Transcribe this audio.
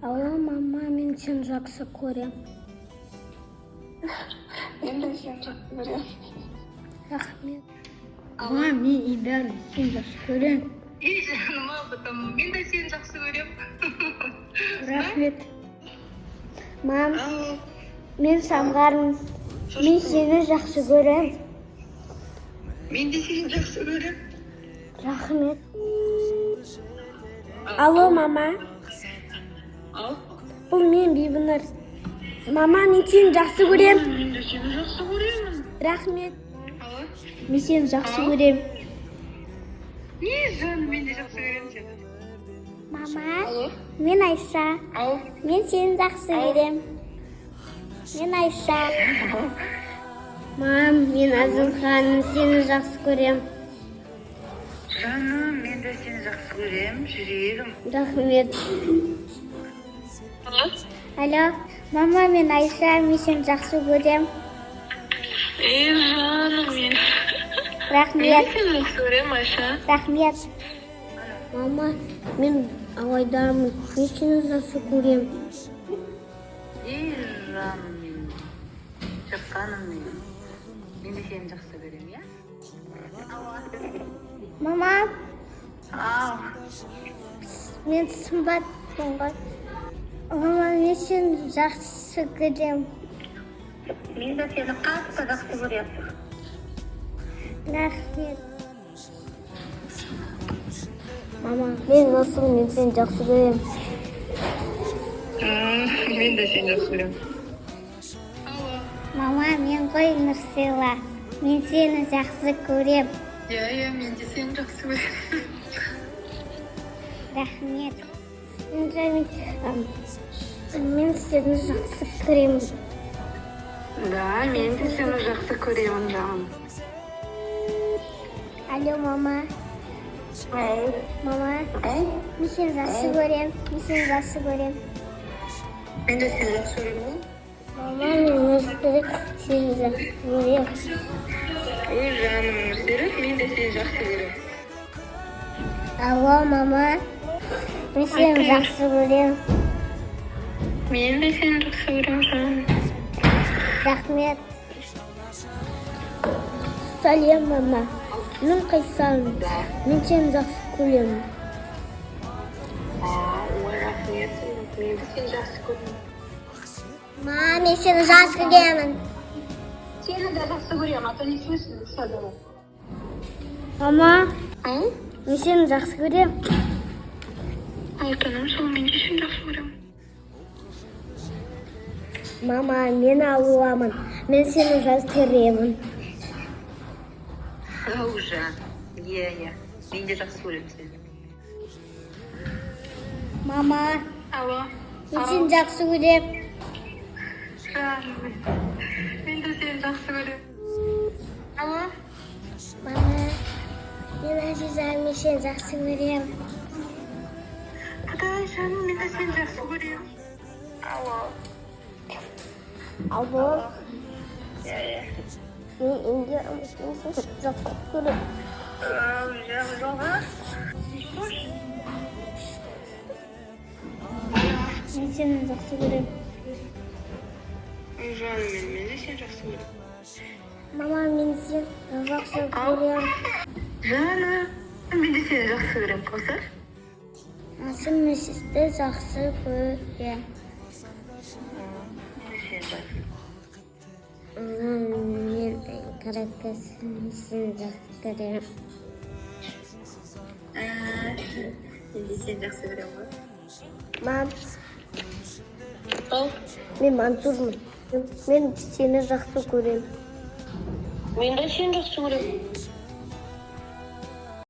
Алло, мама, мен сені жақсы көрем. Мен де сені жақсы көремін. Рахмет. Мама, мен Идар, сені жақсы көрем. Ей, жаным ау, потом мен де сені жақсы көремін. Рахмет. Мам, мен Самғармын. Мен сені жақсы көрем. Мен де сені жақсы көремін. Рахмет. Алло, мама. Ау. Бұл мен Бибінұр. Мама, мен сені жақсы көрем. Мен де сені жақсы көремін. Рахмет. Алло. Мен сені жақсы көрем. Не, жаным, мен де жақсы көремін сені. Мама, Алло. мен Айша. Ау. Мен сені жақсы көрем. Мен Айша. Мам, мен Әзімхан, сені жақсы көрем. Жаным, мен де сені жақсы көремін, жүрегім. Рахмет. Алло. Алло, мама, мен Айша, мен сені жақсы көрем. Ей, жаным, мен. Мен Рахмет. де сені жақсы көремін, Айша. Рахмет. Мама, мен Алайдармын. Мен сені жақсы көрем. Ей, жаным менің. Шыққаным менің. Мен де сені жақсы көремін, иә? Мама, Ау. мен Сымбатпын ғой. Мама, мен сені жақсы көрем. Мен де сені қатты жақсы көремін. Рахмет. Мама, мен Расул, мен сені жақсы көрем. Мен де сені жақсы көремін. Мама, мен ғой Нұрсила. Мен сені жақсы көрем. Иә, иә, мен де сені жақсы көремін. Рахмет. Мен сені жақсы көремін. Да, мен де сені жақсы көремін, жаным. Алло, мама. Ау. Мама, Ау. мен сені жақсы көрем. Мен сені жақсы көрем. Мен де сені жақсы көремін. Мама, мен Нұрсерік, сені жақсы көрем. Ой, жаным, Нұрсерік, мен де сені жақсы көремін. Алло, мама. Мен сені жақсы көрем. Мен де сені жақсы көремін, жаным. Рахмет. Сәлем, мама. Мен Қайсармын. Мен сені жақсы көремін. Ой, рахмет, мен де сені жақсы көремін. Мама, мен сені жақсы көремін. Сені де жақсы көремін, а то не слышно, что давай. Мама, Ау? мен сені жақсы көремін. Алтыным, сол мен де сені жақсы көремін. Мама, мен Алуамын. Мен сені жақсы көремін. Ау, жан. Иә, иә. Мен де жақсы көремін сені. Мама, Алло. мен сені жақсы көремін. Жаным, мен де сені жақсы көремін. Алло. Мама, мен Азиза, мен сені жақсы көремін. Құдай, жаным, мен де сені жақсы көремін. Алло. Алло, Иә, иә. мен Индира, мен сені жақсы көремін. Ау, жалғас. Мен сені жақсы көремін. Ой, жаным, мен де сені жақсы көремін. Мама, мен сені жақсы көремін. Жаным, мен де сені жақсы көремін, қосар. Асыл, мен сізді жақсы көремін. Мен де сені жақсы. Мама, мен Қаракөз, мен сені жақсы көремін. Мен де сені жақсы көремін ғой. Мам, Ау. мен Мансурмын. Мен сені жақсы көремін. Мен де сені жақсы көремін.